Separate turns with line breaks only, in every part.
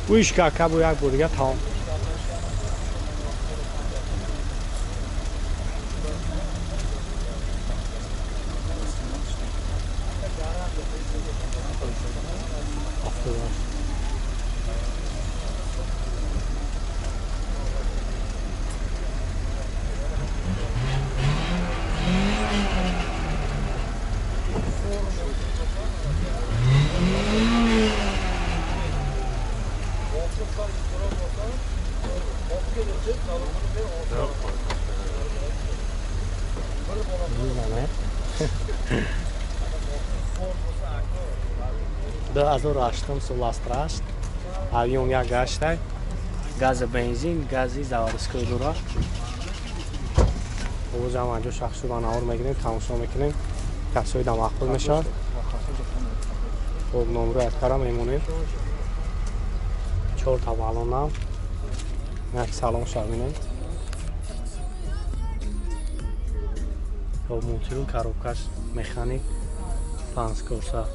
Вишка кабу як бурга тамом. Ду ҳазору ҳаштум сол астрашт авион як гаштай гази бензин гази заводской дура овозам анҷо шахсура навор мегирем тамошо мекунем касои да мақбул мешавад. Хоб номро яккара мемонем чорта балонам як салон шабинем. Хоб мултиру коробкаш механик панҷкурса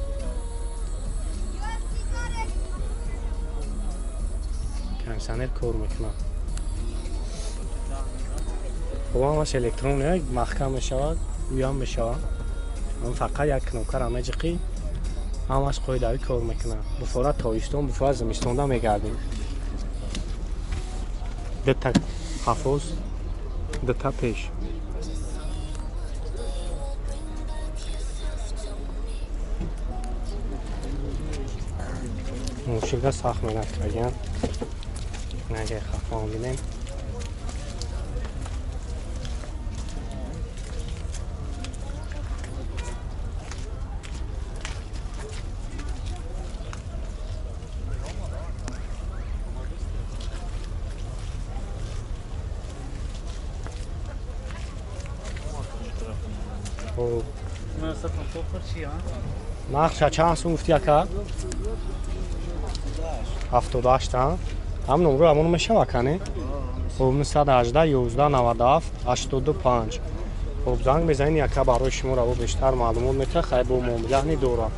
кондиционер кор мекунад. Хоб ҳамаш электронӣ маҳкам мешавад, уям мешавад. Фақат як кнопкара меҷиқӣ ҳамаш қоидавӣ кор мекунад. Буфора тобистон, буфора зимистонда мегардем. Дута ҳафоз, дута пеш. Мошинга сахт меҳнат кардем. Наҷай хафон бинем. Нақша чанд сум гуфти ака? 78. Ҳам номро ҳамон мешава ака, не? Хоб 918 11 97 85. Хоб занг мезанед ака барои шумо раво бештар маълумот метиҳад, хай бо муомила ни дорад.